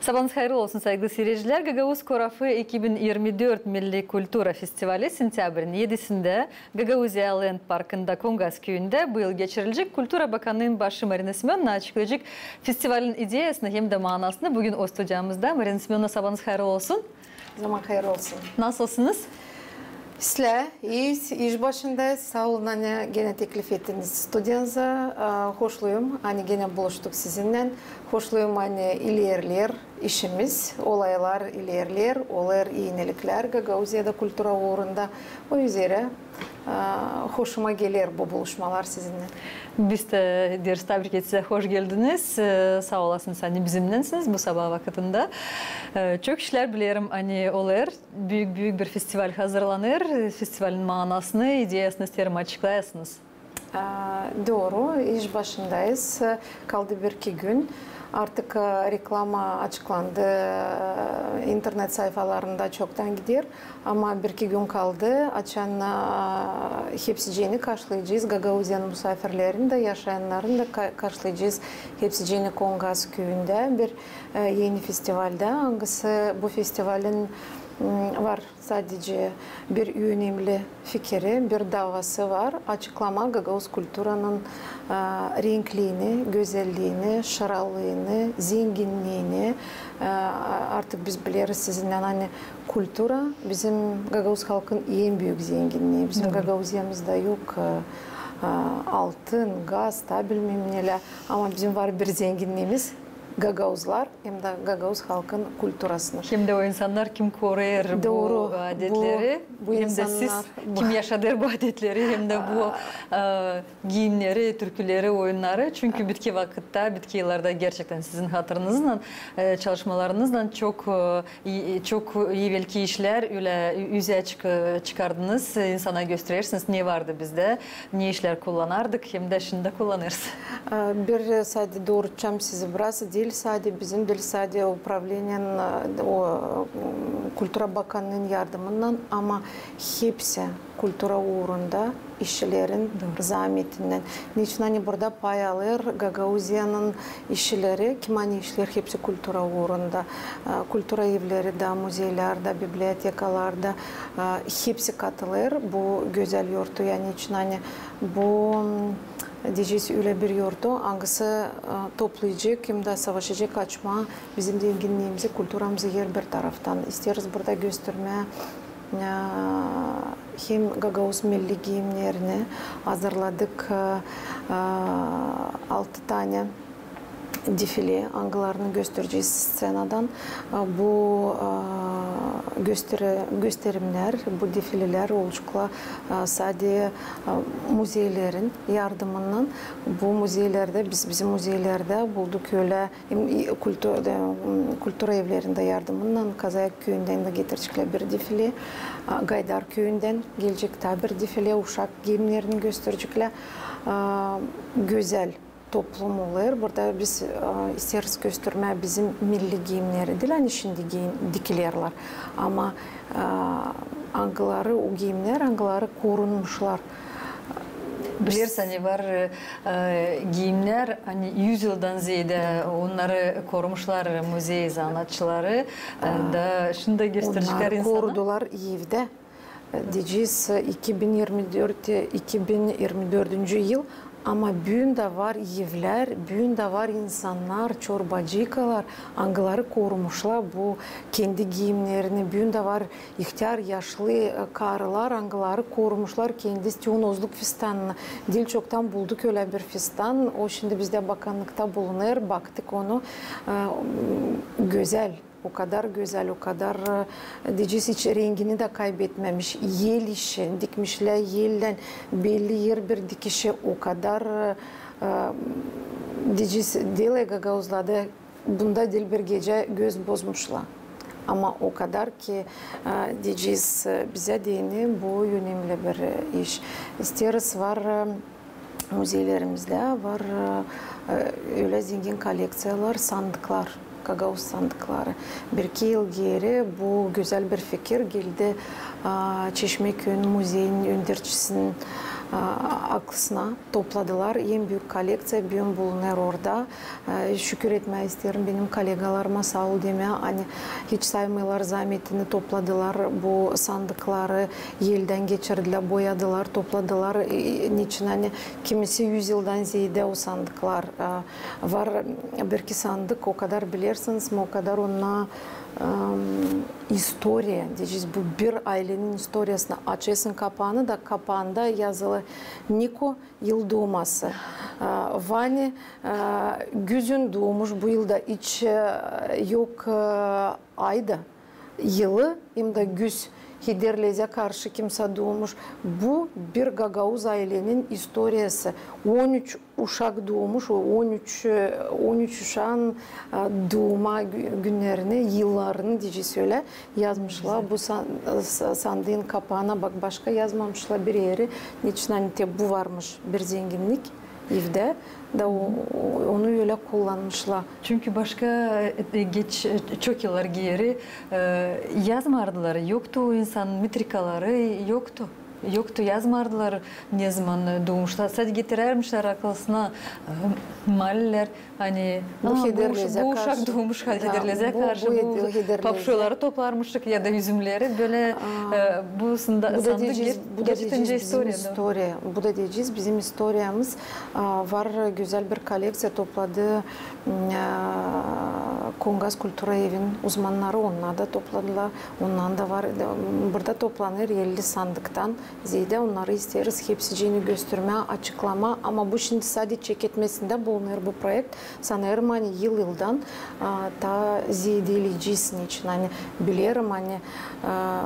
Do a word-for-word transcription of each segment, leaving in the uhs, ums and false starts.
Sabaanız hayırlı olsun, saygılı siiredicilär. Gagauz korafı iki bin irmi dört Milli kultura festivali sentäbrinin edisindä Gagauziya Lendparkında Kongaz küüyündä bu yıl geçirilecek. Kultura bakannıının başı Marina Semönova açıklayacek festivalin ideyasını hem dä maanasını. Büün o studiyamızda. Marina Semönova, sabaanız hayırlı olsun. Zaman hayır olsun. Nasılsınız? İslää, iiyiz, iş başındayız. Saa olun, ani genä teklif ettiniz studiyanıza. Aa, hoşluyum, ani genä buluştuk sizinnän. Hoşluyum, ani ilerleer işimiz, olaylar ilerleer, olêr eniliklär Gagauziyada kultura uurunda. O üzerä, aa, hoşuma geler bu buluşmalar sizinnän. Biz dä deeriz, tabrikleeriz sizä, hoş geldiniz. Ee, saa olasınız, ani bizimnänsiniz bu sabaa vakıtında. Ee, çok işlär bilerim, ani olêr. Büük, büük bir festival hazırlanêr. Festivalin maanasını, ideyasını isteerim açıklayasınız. Aa, dooru, iş başındayız. Kaldı bir-iki gün. Artık, e, reklama açıklandı. E, internet sayfalarında çoktan gider. Ama bir-iki gün kaldı. Açan, e, hepsicini karşılayacez. Gagauziyanın musaafirlerini dä, yaşayannarını da ka-, karşılayacez. Hepsicini Kongaz küüyündä bir, e, eni festivaldä. Angısı bu festivalin, m, var sadecä bir önemli fikiri, bir daavası var. Açıklamaa gagauz kulturanın, e, renkliini, gözellini, şıralığını, zenginniini. E, artık biz bileriz sizinnän, ani kultura bizim gagauz halkın en büük zenginnii. Bizim Gagauziyamızda yok, e, e, altın, gaz, taa bilmeerim nelär. Ama bizim var bir zenginniimiz, gagauzlar, hem dä gagauz halkın kulturasını. Hem dä o insannar, kim koruyêr bu adetleri, hem dä siz, kim yaşadêr bu adetleri, hem dä bu, e, giimneri, türküleri, oyunnarı. Çünkü bitki vakıtta, bitki yıllarda gerçektän sizin hatırınızlan, e, çalışmalarınızlan çok, e, i-, çok evelki işlär ölä üzä çık-, çıkardınız, insana gösterersiniz, ne vardı bizdä, ne işlär kullanardık, hem dä şindi kullanêrız. E, bir, e, sade doorutacam sizi biraz. Diil sade bizim, diil sade upravleniyanın, e, o, m, kultura bakannıının yardımınnan, ama hepsi kultura uurunda işçilerin zametindän. Neçin ani burada pay alêr Gagauziyanın işçileri, kim ani işleer, hepsi kultura uurunda. E, kultura evleri dä, muzeylär dä, bibliotekalar da, e, hepsi katılêr bu gözäl yortuya. Neçin ani bu, m, deyecez, ölä bir yortu, angısı, e, toplayacek hem dä savaşacek açmaa bizim zenginniimizi, kulturamızı herbir taraftan. İsteeriz burada göstermää, e, hem gagauz milli giimnerini. Hazırladık, e, e, altı tane defile, angılarını gösterecez sţenadan. E, bu, e, gösteri-, gösterimnär, bu defilelär olaceklar, e, sade, e, muzeylerin yardımınnan. Bu muzeylerdä, biz, bizim muzeylerdä bulduk ölä, hem, e, kultu-, e, kultura evlerindä yardımınnan Kazayak küüyündän dä getireceklär bir defile, e, Gaydar küüyündän gelecek taa bir defile, uşak giimnerini göstereceklär. E, gözäl toplum olêr. Burada biz, e, isteeriz göstermää bizim milli giimneri diil, ani şindi giim-, dikilerlär, ama, e, angıları o giimnär, angıları korunmuşlar. Bilersin, ani var, e, giimnär, ani üz yıldan zeedä onnarı korumuşlar muzey zanaatçıları, e, da şindi gösterecekler insana. Onnarı korudular evdä. Deyecez, iki bin irmi dört, iki bin irmi dördüncü yıl, ama büün dä var evlär, büün dä var insannar, çorbacıkalar, angıları korumuşlar bu kendi giimnerini, büün dä var ihtär, yaşlı, e, karılar, angıları korumuşlar kendi stionozluk fistanını. Diil çoktan bulduk ölä bir fistan, o şindi bizdä bakannıkta bulunêr, baktık onu, e, gözäl. O kadar gözäl, o kadar, e, deyecez, hiç rengini dä kaybetmemiş. El işi, dikmişlär ellän, belli herbir dikişi o kadar, e, e, deyecez, diil gagauzlarda, bunda diil bir gecä göz bozmuşlar. Ama o kadar ki, e, deyecez, e, bizä deyni bu önemli bir, e, iş. İsteeriz, var, e, muzeylerimizdä var, e, ölä zengin kollekţiyalar, sandıklar, gagauz sandıkları. Bir-iki yıl geeri bu gözäl bir fikir geldi, a, Çeşmä küüyün muzeyin önderçisinin, a, aklısına topladılar. En büük kollekţiya büün bulunêr orada. E, şükür etmää isteerim benim kollegalarıma, saa ol demää, ani hiç saymêêrlar zaametini, topladılar bu sandıkları, eldän geçirdilär, boyadılar, topladılar. E, neçin, ani kimisi üz yıldan zeedä o sandıklar. E, var bir-iki sandık, o kadar bilersiniz mi, o kadar onnar, em, istoriya, deyecez, bu bir aylenin istoriyasını. Açêrsın kapaanı da, kapaanda yazılı Niko, yıl duuması. E, Vani, e, güzün duumuş, bu yılda hiç, e, yok, e, ayda, yılı, hem dä güz, hederlezä karşı kimsä duumuş. Bu bir gagauz aylenin istoriyası. On üç uşak duumuş, on üç, e, on üç uşaan, e, duuma gü-, günnerini, yıllarını, deyecez ölä, yazmışlar. Bu san-, sa-, sandıın kapaana, bak, başka yazmamışlar bir eri. Neçin, ani te bu varmış bir zenginnik evdä, da o, o, onu ölä kullanmışlar. Çünkü başka, e, geç, e, çok yıllar geeri, e, yazmardılar, yoktu o insanın metrikaları, yoktu. Yoktu, yazmardılar, ne zaman, e, duumuşlar. Sade getirärmişlär aklısına, e, malilär, ani, bu, bu uşak duumuş, hederlezä karşı bu papşoyları toplarmışık ya da üzümleri, bölä, e, bu sanda-, bu da sandık deyecez, ger-, bu da gerçekten deyecez, bizim istoriya, da istoriya. Bu da deyecez, bizim istoriyamız, a, var, gözäl bir kollekţiya topladı, m, a, Kongaz kultura evin uzmannarı, onnar da topladılar. Onnar da var, e, burada toplanêr elli sandıktan zeedä, onnarı isteeriz hepsicini göstermää, açıklamaa. Ama bu şindi sade çeketmesindä bulunêr bu proekt. Sanêrım, ani yıl-yıldan, a, taa zeedeleyecez, neçin, ani bilerim, ani, a,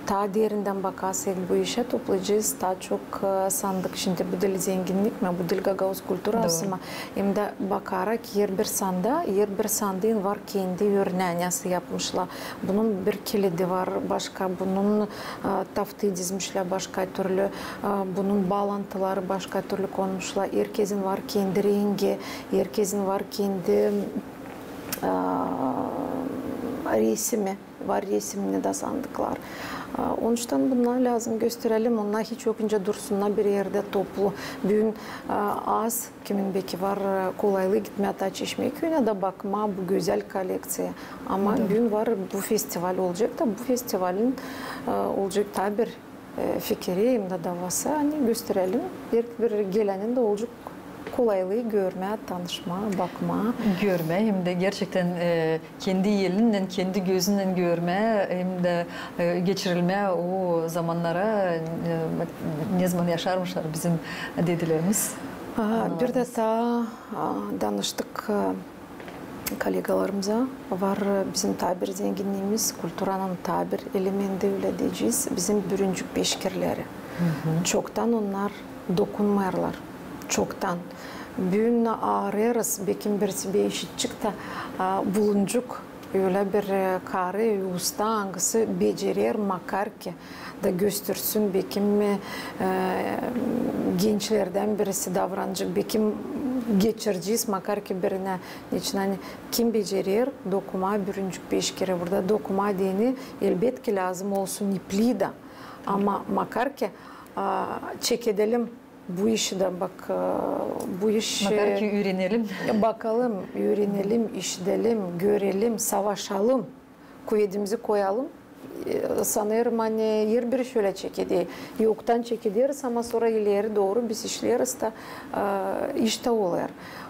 taa derindän bakasaydık bu işä, toplayacez taa çok, a, sandık. Şindi bu diil zenginnik mi, bu diil gagauz kulturası mı? Hem dä bakarak, herbir sanda, herbir sandıın var kendi örnää, nasıl yapmışlar. Bunun bir kilidi var başka, bunun, a, taftı dizmişlär başka türlü, a, bunun baalantıları başka türlü konmuşlar. Herkezin var kendi rengi, herkezin var kendi, a, resimi. Var resimni dä sandıklar. A, onuştan bunnar lääzım gösterelim, onnar hiç olmayacak dursunnar bir erdä toplu. Büün, a, az kimin beki var, e, kolaylıı gitmää taa Çeşmeköyä da bakmaa bu gözäl kollekţiyaya. Ama büün var, bu festival olacek da, bu festivalin, e, olacek taa bir, e, fikiri hem dä davası, ani gösterelim, herbir gelänin dä olacek kolaylıı görmää, tanışmaa, bakmaa. Görmää hem dä gerçekten, e, kendi elinnän, kendi gözünnän görmää hem dä, e, geçirilmää o zamannara, e, ne zaman yaşarmışlar bizim dedelerimiz. Aa, bir dä taa, a, danıştık, e, kollegalarımıza. Var, e, bizim taa bir zenginniimiz, kulturanın taa bir elementi, ölä deyecez, bizim bürüncük peşkirleri. Çoktan onnar dokunmêêrlar. Çoktan. Büün arêêrız, bekim birisä işitecek dä, a, buluncuk, ölä bir, e, karı, usta, angısı becerer, makar ki da göstersün, bekim, e, gençlerdän birisä davranacek, bekim geçirecez, makar ki birinä. Neçin, ani kim becerer dokumaa bürüncük peşkiri? Burada dokumaa deyni, elbetki, lääzım olsun ipli dä. Ama makar ki, a, çekedelim bu işi dä, bak, e, bu işi... Makar ki üürenelim. Bakalım, üürenelim, işidelim, görelim, savaşalım, kuvedimizi koyalım. E, sanêrım, ani herbir iş ölä çekeder. Yoktan çekederiz, ama sora ileri dooru biz işleeriz da, e, iş taa olêr.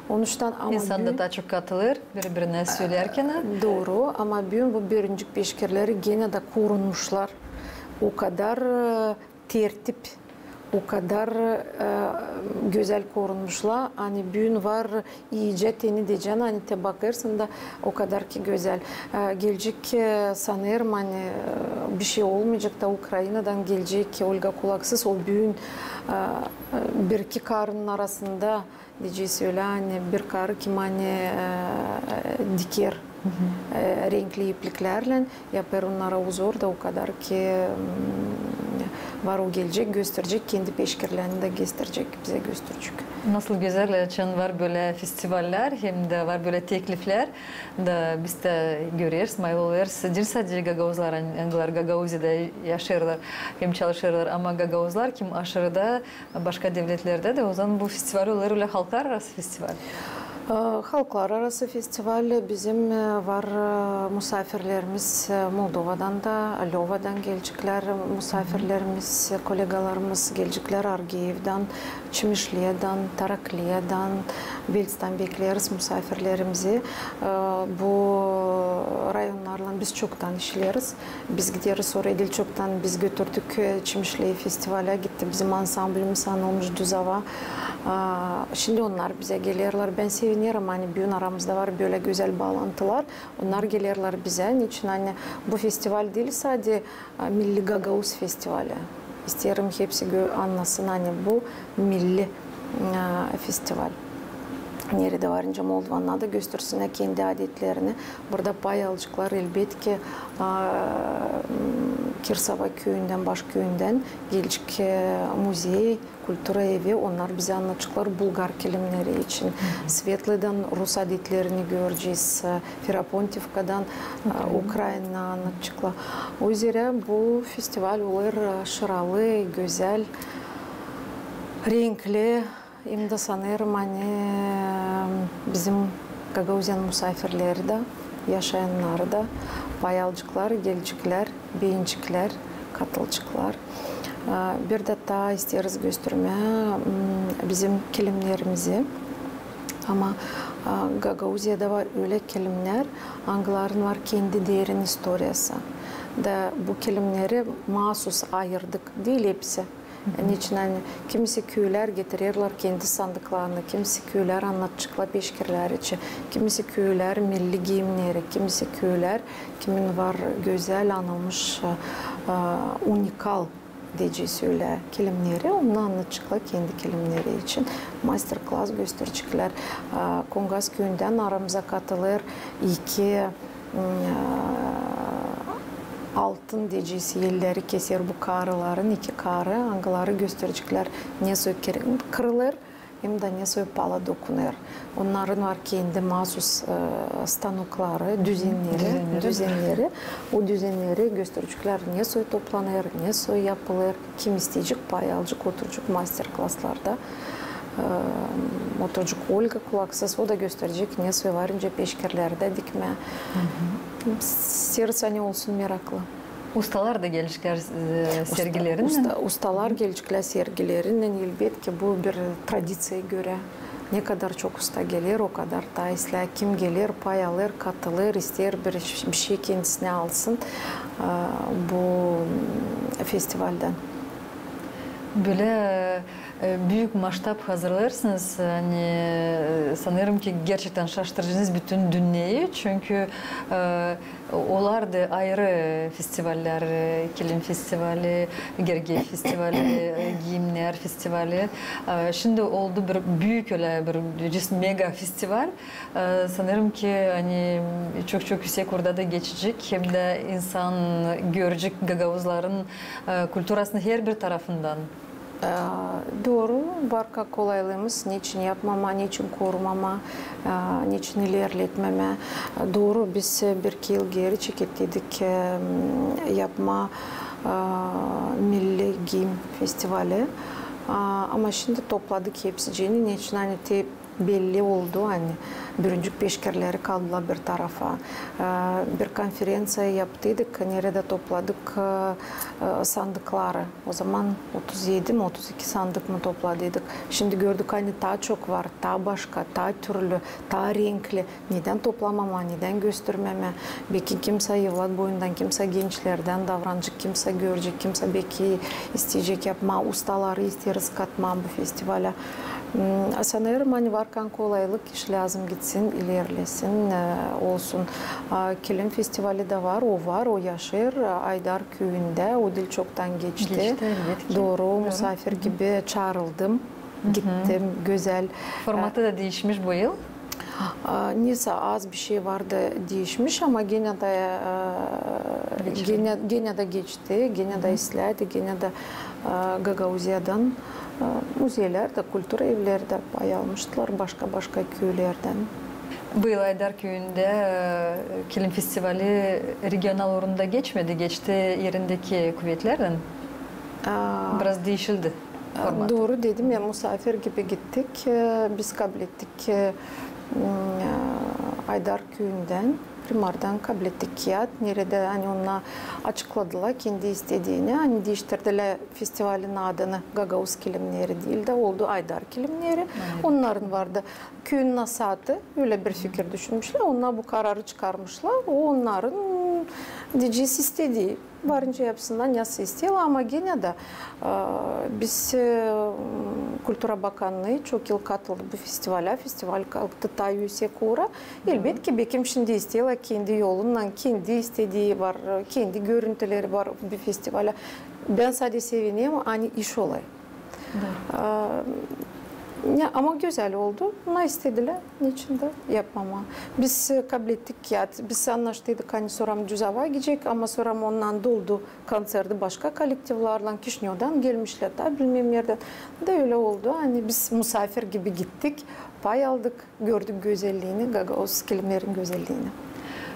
Onuştan ama... İnsan da taa çok katılêr biri-birinä söleerkän. Dooru, ama büün bu bürüncük peşkirleri genä dä korunmuşlar. O kadar, e, tertip, o kadar, e, gözäl korunmuşlar, ani büün var iyicä tenedecän, ani te bakêrsın da o kadar ki gözäl. E, gelecek, e, sanêrım, ani, e, bişey olmayacek da Ukrainadan gelecek Olga Kulaksız, o büün, e, bir-iki karının arasında deyecez ölä, ani bir karı kim, ani, e, diker, e, renkli ipliklärlän, yapêr onnara uzor da o kadar ki, m, var, o gelecek, gösterecek, kendi peşkirlerini dä gösterecek, bizä gösterecek. Nasıl gözäl, açan var bölä festivaller, hem dä var bölä tekliflär. Da biz dä göreriz, mayıl olêrız. Diil sade gagauzlar, angılar Gagauziyada yaşêêrlar hem çalışêrlar, ama gagauzlar, kim aşırıda başka devletlerdä dä, ozaman bu festival olêr ölä halklararası festival. E, halklararası festival. Bizim, e, var, e, musaafirlerimiz, e, Moldovadan da, Lyovadan geleceklär musaafirlerimiz, e, kolegalarımız, geleceklär Argeyevdan, Çimişliyeden, Tarakliyadan, Belçikadan bekleriz musaafirlerimizi. E, bu rayonnarlan biz çoktan işleriz. Biz gideriz oraya, diil çoktan biz götürdük, e, Çimişliyi festivalä gitti bizim ansamblimiz, anılmış Düz ava. A, şindi onnar bizä gelerlär. Bän sevinerim, ani büün aramızda var bölä gözäl baalantılar. Onnar gelerlär bizä. Neçin ani bu festival diil sade, a, milli gagauz festivali. İsteerim hepsi gö-, annasın, ani bu milli, a, festival. Neredä varınca Moldovannar da göstersinnär kendi adetlerini. Burada pay alaceklar, elbetki, a, Kirsava küüyündän, baş küüyündän gelecek, e, muzey, kultura evi, onnar bizä annadaceklar bulgar kilimneri için. Svetlıdan rus adetlerini görecez, e, Ferapontifkadan, e, Ukraina annadaceklar. O üzerä bu festival olêr, e, şıralı, gözäl, renkli. Hem dä sanêrım, ani bizim Gagauziyanın musaafirleri dä, yaşayannarı da pay alaceklar, geleceklär, beeneceklär, katılaceklar. A, bir dä taa isteeriz göstermää, m, bizim kilimnerimizi. Ama, a, Gagauziyada var ölä kilimnär, angıların var kendi derin istoriyası. Da bu kilimneri maasuz ayırdık, diil hepsi. Neçin ani kimisi küüylär getirerlär kendi sandıklarını, kimisi küüylär annadaceklar peşkirlär için, kimisi küüylär milli giimneri, kimisi küüylär, kimin var gözäl anılmış, e, e, unikal deyecez ölä kilimneri, onu annadaceklar kendi kilimneri için. Master-klas göstereceklär. E, Kongaz küüyündän aramıza katılêr iki, m, e, altın deyecez elleri keser bu karıların, iki karı, angıları göstereceklär nesoy kir-, kırılêr, hem dä nesoy pala dokunêr. Onnarın var kendi maasuz, e, stanokları, düzenneri, düzenneri. O düzenneri göstereceklär, nesoy toplanêr, nesoy yapılêr. Kim isteyecek, pay alacek, oturacek master-klaslarda. E, oturacek Olga Kulaksız, o da gösterecek, nesoy varınca peşkirlerdä dikmää. Isteeriz, ani olsun meraklı. Ustalar da geleceklär, e, sergilerin. Usta-, ustalar geleceklär sergilerinnän, elbetki, bu bir tradiţiyaya görä. Ne kadar çok usta geler, o kadar taa islää. Kim geler, pay alêr, katılêr, isteer bir, bir şey kendisinä alsın, e, bu, m, festivaldän. Bölä, e, büük maştab hazırlêêrsınız, ani, e, sanêrım ki, gerçektän şaştıracenız bütün dünneyi, çünkü, e, olar da ayırı festivaller, e, kilim festivali, Gergey festivali, e, giimnär festivali. E, şindi oldu bir büük, ölä bir, bir mega festival. E, sanêrım ki, ani çok-çok üüsek orada da geçecek, hem dä insan görecek gagauzların, e, kulturasını herbir tarafından. E, dooru, var ka kolaylığımız, neçin yapmamaa, neçin korumamaa, e, neçin ilerletmemää. E, dooru, biz, e, bir-iki yıl geeri çekettiydik, e, yapmaa, e, milli giim festivali. A, ama şindi topladık hepsicini, neçin ani te belli oldu, ani bürüncük peşkirleri kaldılar bir tarafa. E, bir konferenţiya yaptıydık, neredä topladık, e, e, sandıkları. Ozaman otuz edi mi, otuz iki sandık mı topladıydık. Şindi gördük, ani taa çok var, taa başka, taa türlü, taa renkli. Nedän toplamamaa, nedän göstermemää? Beki kimsä evlat boyundan, kimsä gençlerdän davranacek, kimsä görecek, kimsä beki isteyecek yapmaa, ustaları isteeriz katmaa bu festivala. M, sanêrım, ani varkan kolaylık, iş lääzım gitsin, ilerlesin, e, olsun. A, kilim festivali da var, o var, o yaşêêr, e, Aydar küüyündä, o diil çoktan geçti. Geçti, elbetki. Dooru, musaafir gibi çaarıldım. Gittim, gözäl. Formatı da diişmiş bu yıl? A, neysä, az bir şey vardı diişmiş, ama genä dä, e, genä, genä dä geçti, genä dä isläädi, genä dä, E, Gagauziyadan, e, muzeylär dä, kultura evleri dä pay almıştılar başka-başka küülerdän. Bu yıl Aydar küüyündä, e, kilim festivali regional uurunda geçmedi, geçti erindeki kuvetlerdän. Biraz diişildi format. Dooru dedim ya, musaafir gibi gittik. E, biz kablettik, e, m, e, Aydar küüyündän, primardan kablettik kiyat, neredä, ani, onnar açıkladılar kendi istediini, ani, diiştirdilär festivalin adını, Gagauz kilimneri diil dä, oldu Aydar kilimneri. Onnarın vardı küüyün nasaatı, ölä bir fikir düşünmüşlär, onnar bu kararı çıkarmışlar, o onnarın, diyecez, istedii. Varınca yapsınnar, nasıl isteerlär, ama genä dä, e, biz, e, Kultura bakannıı çok yıl katıldı bu festivalä. Festival kalktı taa üüsek uura. Elbetki, bekim şindi isteerlär kendi yolunnan, kendi istedii var, kendi görüntüleri var bu festivalä. Bän sade sevinerim, ani iş olêr. E, ya, ama gözäl oldu. Onnar istedilär, neçin dä yapmamaa. Biz, e, kablettik kiyat, biz annaştıydıq, ani sora Düz Ava gidecek, ama sora ondan doldu konţerti başka kolektivlarlan, Kişinövdan gelmişlär, taa bilmäm neredän. Da ölä oldu, ani biz musaafir gibi gittik, pay aldık, gördük gözelliini, gagauz kilimnerin gözelliini.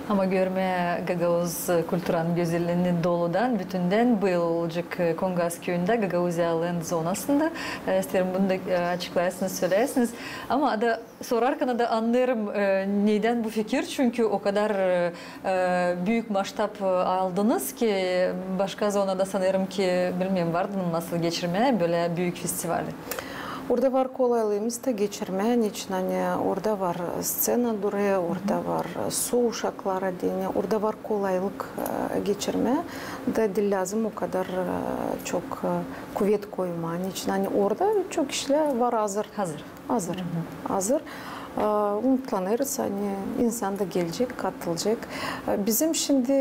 Ama görmää gagauz kulturanın gözelliini doludan, bütündän bu yıl olacek, e, Kongas küüyündä, Gagauziyalän zonasında. E, isteerim, bunu da, e, açıklayasınız, söläyäsiniz. Ama da sorarkan da annêêrım, e, nedän bu fikir, çünkü o kadar, e, e, büük masştab, e, aldınız ki, başka zonada, sanêrım ki, bilmäm, vardı mı nasıl geçirmää bölä büük festivali? Orada var kolaylıımız da geçirmää, neçin ani orada var sţena durêr, orada var su uşaklara deyni, orada var kolaylık, e, geçirmää. Da diil lääzım o kadar, e, çok, e, kuvet koymaa, neçin ani orada çok işlär var hazır. Hazır. Hazır. Hazır. E, umutlanêrız, ani insan da gelecek, katılacek. E, bizim şindi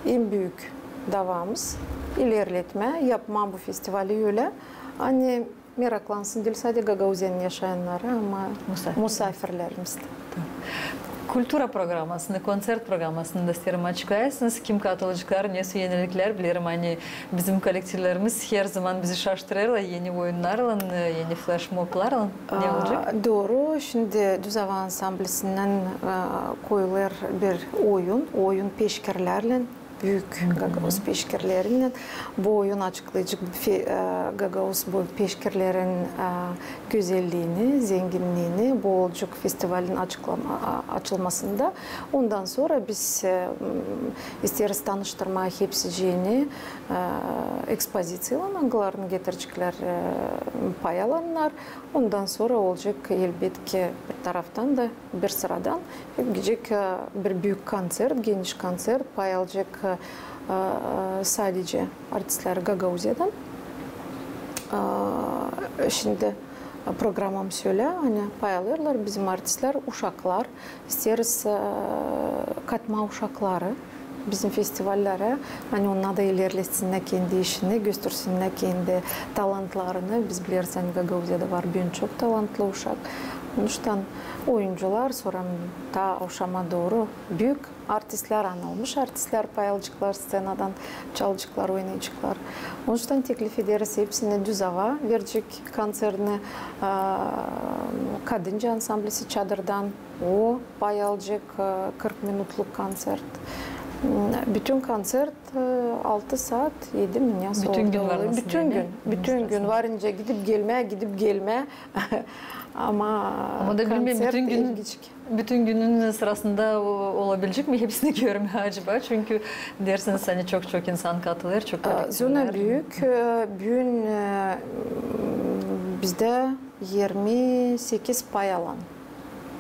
en büük davamız ilerletmää, yapmaa bu festivali ölä, ani meraklansın diil sade Gagauziyanın yaşayannarı, ama musaafirlerimiz dä. Kultura programmasını, konţert programmasını da isteerim açıklayasınız. Kim katılaceklar, ne süüyenilikler, bilerim, ani bizim kolektivlerimiz herzaman bizi şaştırêrlar eni oyunnarlan, e, eni fleşmoblarlan. Ne olacek? Dooru, şindi Düz Ava ansamblisinnän, e, koyulêr bir oyun, oyun peşkirlärlän, büük gagauz peşkirlerinnän. Bu oyun açıklayacek fe-, e, gagauz bu peşkirlerin, e, gözelliini, zenginniini. Bu olacek festivalin açıklama-, a-, açılmasında. Ondan sora biz, e, m, isteeriz tanıştırmaa hepsicini, e, ekspoziciyaylan, angılarını getireceklär, e, pay alannar. Ondan sora olacek, elbetki, bir taraftan da, bir sıradan hep gidecek, e, bir büük konţert, geniş konţert, pay alacek, e, e, sadece artistlär Gagauziyadan. E, şindi programmamız ölä, ani pay alêrlar bizim artistlär, uşaklar. İsteeriz, e, katmaa uşakları bizim festivallerä, ani onnar da ilerletsinnär kendi işini, göstersinnär kendi talantlarını. Biz bileriz, ani Gagauziyada var büün çok talantlı uşak. Onuştan oyuncular, sora taa avşama dooru büük artistlär, anılmış artistlär pay alaceklar sţenadan, çalaceklar, oynayaceklar. Onuştan teklif ederiz hepsini. Düz Ava verecek kontsertini, e, kadınca ansamblisi Çadırdan. O pay alacek, e, kırk minutluk konţert. M, bütün konţert, e, altı saat, edi mi, ne saat orada olêr. Bütün gün. Bütün gün. Varınca gidip gelmää, gidip gelmää. Ama da bilmäm, bütün gün, bütün günün sırasında o-, olabilecek mi hepsini görmää acaba? Çünkü dersiniz, ani çok-çok insan katılêr, çok kolektivlär. Zona büük, e, büün, e, bizdä irmi sekiz pay alan.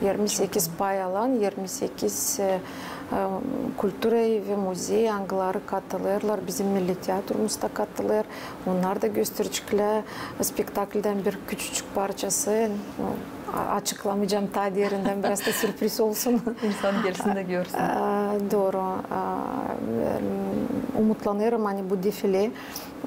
İrmi sekiz pay alan, irmi sekiz, e, e, kultura evi, muzey, angıları katılêrlar. Bizim Milli teatrumuz da katılêr. Onnar da göstereceklär spektakldän bir küçücük parçası. A-, açıklamayacam taa derindän, biraz da sürpriz olsun. İnsan gelsin dä görsün. E, dooru. E, umutlanêrım, ani bu defile,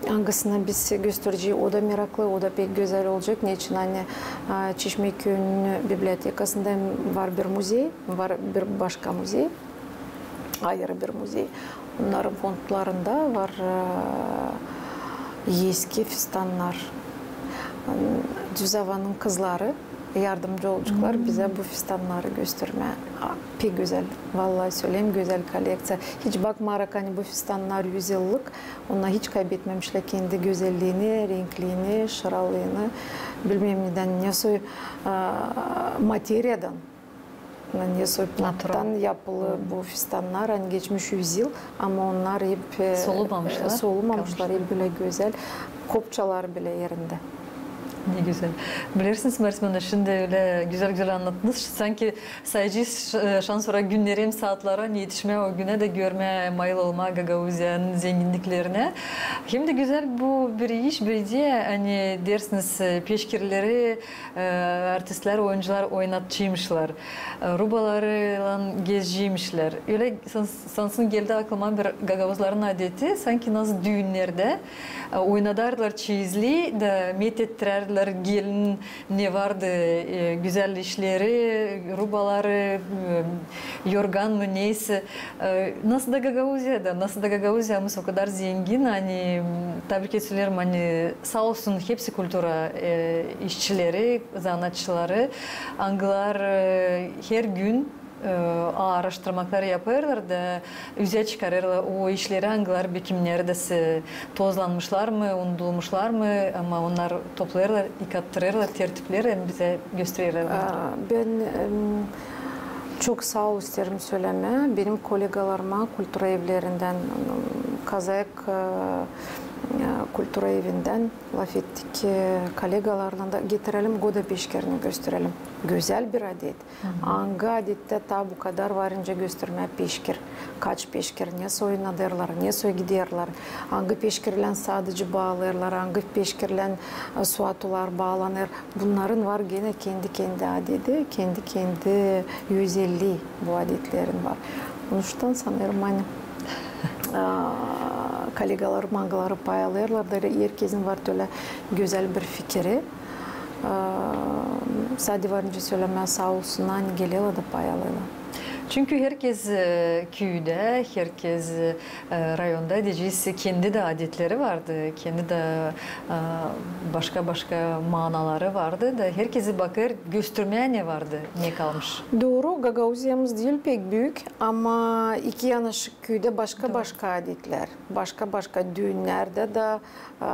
angısını biz gösterecez, o da meraklı, o da pek gözäl olacek. Neçin ani, e, Çeşmä küüyünün bibliotekasında var bir muzey, var bir başka muzey, ayırı bir muzey. Onnarın fondlarında var, e, Eski fistannar. Düz Avanın kızları yardımcı olaceklar bize bu fistannarı göstermää. A, pek gözäl. Vallahi söleyim, gözäl kollekţiya. Hiç bakmarak, ani bu fistannar üz yıllık, onnar hiç kaybetmemişlär kendi gözelliini, renkliini, şıralıını. Bilmeerim, nedän, ne soy, a, materiyadan, ne soy planttan yapılı bu fistannar, ani geçmiş üz yıl, ama onnar hep, e, solumamışlar, hep bölä gözäl. Kopçaları bilä erindä. Ne gözäl. Bilersiniz, Marina Semönovna, şindi ölä gözäl-gözäl annattınız, sanki sayacez ş-, e, şansora günneri hem saatlara, ani etişmää o günä dä görmää, mayıl olmaa Gagauziyanın zenginniklerinä. Hem dä gözäl bu bir iş, bir ideya, ani deersiniz, e, peşkirleri, e, artistlär, oyuncular oynatacıymışlar, e, rubalarıylan gezeciymişlär. Ölä san-, sansın geldi aklıma bir gagauzların adeti, sanki nasıl düünnerdä, e, oynadardılar çeyizli da met ettirärdilär gelin ne vardı, e, gözäl işleri, rubaları, e, yorgan mı, neysä. E, nasıl da Gagauziyada, nasıl da Gagauziyamız o kadar zengin, ani, m, tabrik etsin, söleerim, ani saa olsun hepsi kultura, e, işçileri, zanaatçıları, angılar, e, hergün, e, aaraştırmaklar yapêrlar da üzä çıkarêrlar o işleri, angılar, bekim, neredäsä tozlanmışlar mı, unudulmuşlar mı, ama onnar toplêêrlar, yıkattırêrlar, tertipleer hem bizä göstererlär. A, bän, em, çok saa ol isteerim sölemää benim kolegalarıma kultura evlerindän, em, Kazayak, e, e, kultura evindän lafettik, e, kolegalarlan da getirelim Goda peşkirini gösterelim. Gözäl bir adet. Angı adettä taa bu kadar var nicä göstermää peşkir. Kaç peşkir, ne soy oynadêrlar, ne soy giderlär. Angı peşkirlän sadıcı baalêêrlar, angı peşkirlän, e, suatular baalanêr. Bunnarın var genä kendi-kendi adeti, kendi-kendi özellii bu adetlerin var. Onuştan sanêrım, ani, a, kolegalarım, angıları payalêêrlar da, herkezin var tölä gözäl bir fikiri. A, sade var nicä sölemää saa olsun, ani gelerlär da payalêêrlar. Çünkü herkez, e, küüdä, herkez, e, rayonda, deyecez, kendi dä adetleri vardı, kendi dä, e, başka-başka maanaları vardı da herkezi bakêr göstermää, ne vardı, ne kalmış. Dooru, Gagauziyamız diil pek büük, ama iki yanaşık küüdä başka-başka adetlär, başka-başka düünnerdä dä, a,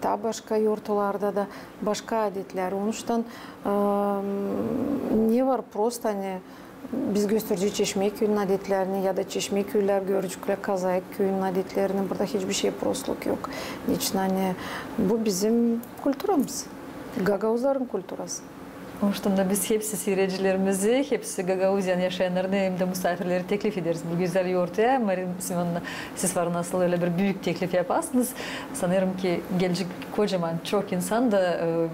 taa başka yortularda da başka adetlär. Onuştan, a, ne var prosto, ani biz gösterecez Çeşmeküüyün adetlerini ya da çeşmeköylülär göreceklär Kazayak küüyünün adetlerini. Burada hiçbir şey prostluk yok. Neçin, ani bu bizim kulturamız, gagauzların kulturası. Onuştan da biz hepsi siiredicilerimizi, hepsi Gagauziyanın yaşayannarını hem dä musaafirleri teklif ederiz bu gözäl yortuya. Marina Semönovna, siz var nasıl ölä bir büük teklif yapasınız, sanêrım ki gelecek kocaman çok insan da, e,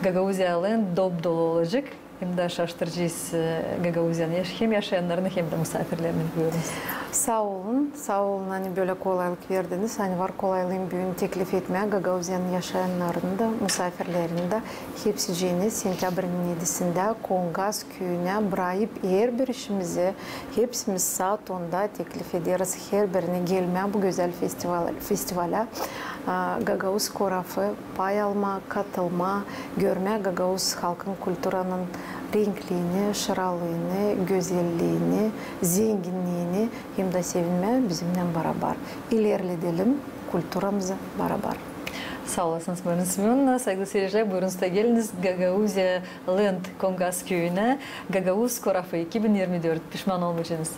Gagauziyalan dop-dolu olacek. Hem dä şaştıracez, e, Gagauziyanın yaş-, hem yaşayannarını, hem dä musaafirlerini. Buyurunuz. Saa olun, saa olun, ani bölä kolaylık verdiniz, ani var kolaylıım büün teklif etmää Gagauziyanın yaşayannarını da, musaafirlerini dä hepsicini sentäbrinin edisindä Kongaz küüyünä brakıp herbir işimizi, hepsimiz saat onda teklif ederiz herbirini gelmää bu gözäl festival-, festivalä, a, Gagauz Korafı pay almaa, katılmaa, görmää gagauz halkın kulturanın renkliini, şıralıını, gözelliini, zenginniini hem dä sevinmää bizimnän barabar. İlerledelim kulturamızı barabar. Saa olasınız, Marina Semönovna. Saygılı siiredicilär, buyurunuz da geliniz Gagauziya Land Kongaz küüyünä, Gagauz Korafı iki bin irmi dört. Pişman olmayacenız.